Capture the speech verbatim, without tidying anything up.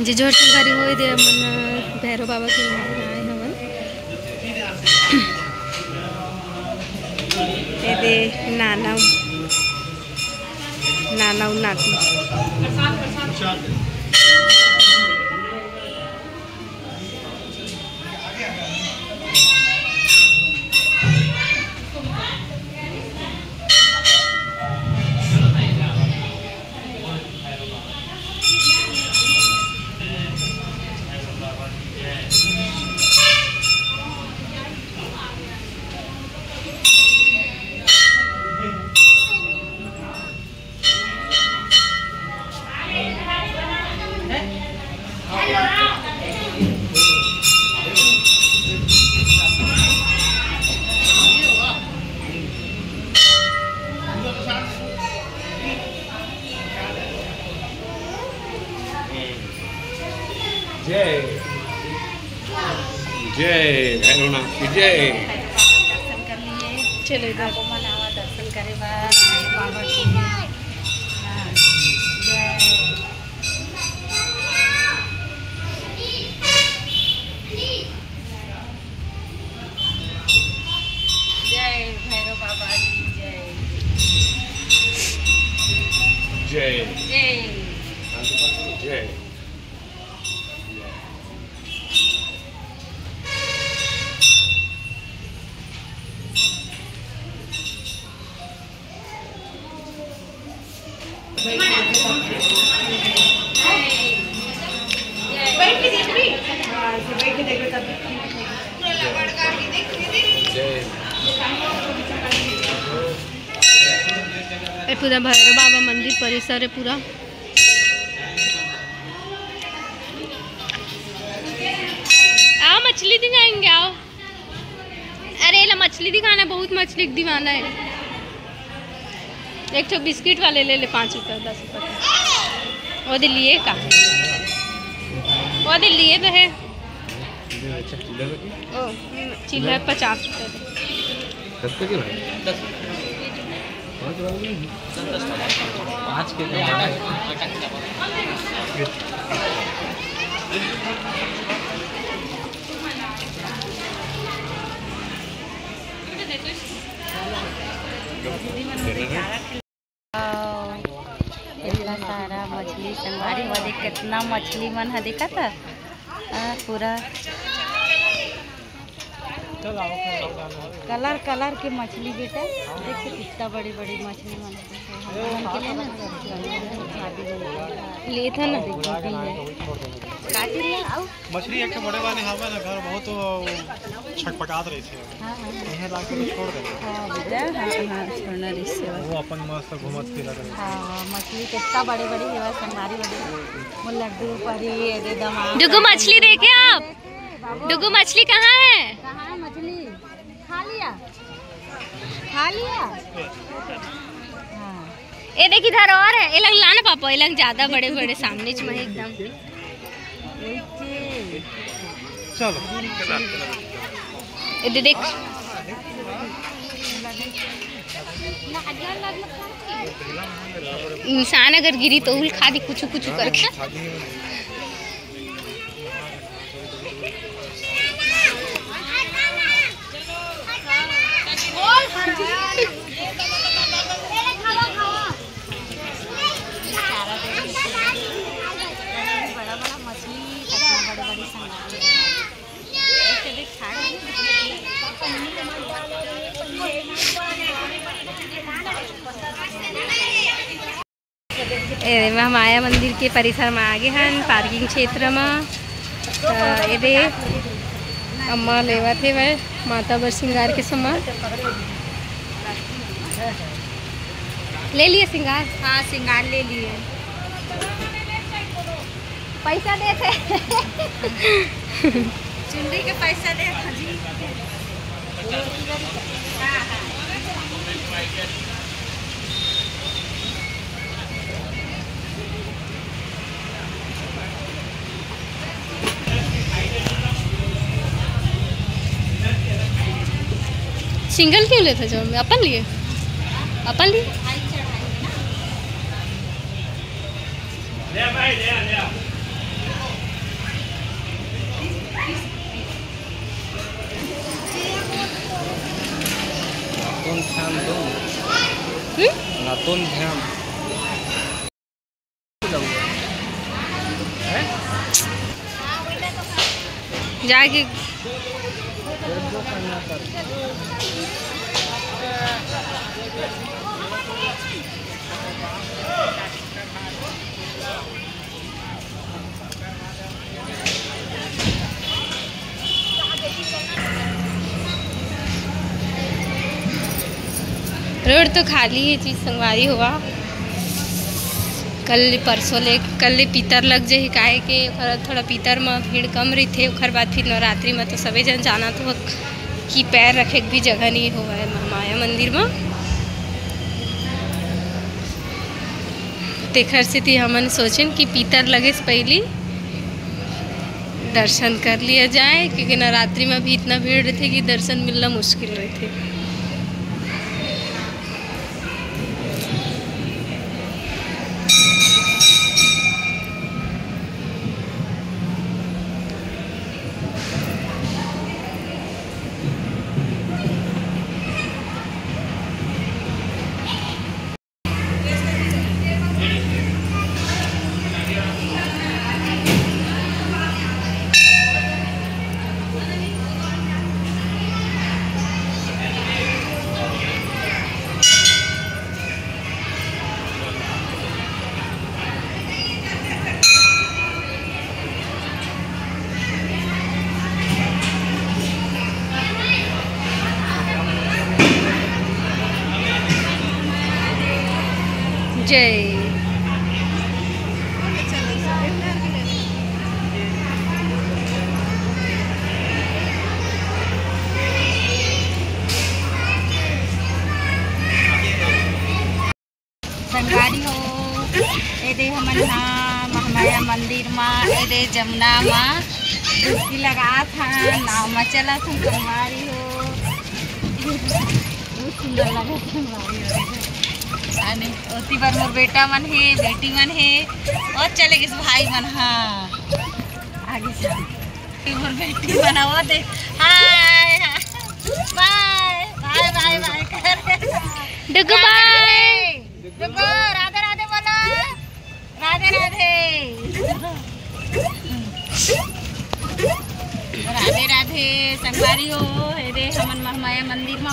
जे जोर संगवारी होए दे, हमन भैरव बाबा के मंदिर आए हवन। ये दे नाना, नाना नाती। जय, जय भैरवनाथ की जय। दर्शन कर लिए। चलो इधर। आप मन आवा दर्शन करे बर बाबा के। हाँ, जय। जय भैरव बाबा की जय। जय। जय। जय। ए पूरा भैरव बाबा मंदिर परिसर है पूरा। आओ मछली दिखाएंगे, आओ। अरे एला मछली दिखाना, बहुत मछली के दीवाना है। एक ठो बिस्किट वाले ले ले, पाँच रुपये, दस रुपये का। वो दे लिए का? वो दे लिए तो है। ओ, चिल्लर पचास रुपये दे। दस के भाई? पाँच के तो मारा है। इतना सारा मछली संगवारी, वो देख कितना मछली मन ह, देखा था? आ, पूरा कलर कलर के मछली बेटा, देख कितना बड़ी बड़ी मछली मन ह। हम लोगन के लिए ना, शादी में लिए था ना, काटी ले, आओ। मछली एक ठो बड़े वाले हवे ना, घर बहुत छटपटात रहिथे। हाँ, हाँ। इहे ला के छोड़ दे। हाँ, बेटा, हाँ, हाँ, छोड़ना रिश्ते वाला। वो अपन मस्त घूमत फिरत रहिथे। हाँ, मछली कितना बड़े बड़े हेवय, संगवारी बड़े। वो लड्डू परी, ये दे दमा। डुगू मछली देखे आप? बाबू। डुगू मछली कहाँ है? कहाँ है मछली? खा लिया? खा लिया? हाँ। ए देख, इधर और है। ए लंग लाना पापा, ए लंग ज्यादा बड़े बड़े सामने च में एकदम। चलो। ए दे देख। इंसान अगर गिरी तो उल खा दी कुछ कुछ करके। बड़ा बड़ा मछली, बड़े बड़े संगवारी। ए, महामाया मंदिर के परिसर म आगे हन, पार्किंग क्षेत्र म। त एदे अम्मा लेवत हेवय माता बर सिंगार के सामान। ले लिए सिंगार? हाँ, सिंगार ले लिए। पैसा देथे। चुनरी के पैसा देथे जी। सिंगल क्यों लेथे जो अपन लिए? अपन लिए? ले भाई, ले, ले। ध्यान दो। हम्म? ना तुम ध्यान। जाके रोड तो खाली हे जी संगवारी हो। कल परसों ले, कल ले पीतर लग जाही, काहे के ओखर थोड़ा पीतर म भीड़ कम रहिथे, ओखर बाद फिर नवरात्रि म तो सबे जन जानत हो कि पैर रखे के भी जगह नहीं होवय महामाया मंदिर म। तेखर सेती हमन सोचेन कि पीतर लगे से पहिली दर्शन कर लिया जाए, क्योंकि नवरात्रि में भी इतना भीड़ रहथे कि दर्शन मिलना मुश्किल रहथे। जय। संगवारी हो, एदे हमन हा महामाया मंदिर मा, एदे जमुना मा डुबकी लगात हन, नाव मा चलत हन संगवारी हो। बहुत सुंदर लगत हे संगवारी हो। अने ओती बर मोर बेटा मन हे, बेटी मन हे, और चले गिस भाई मन हा आगे से। मोर बेटी मन हा, वो दे। हाय, हाय। बाय, बाय, बाय, बाय कर। डुगु बाय। डुगु, राधे राधे बोलो। राधे राधे। राधे राधे संगवारी हो, एदे हमन महामाया मंदिर मा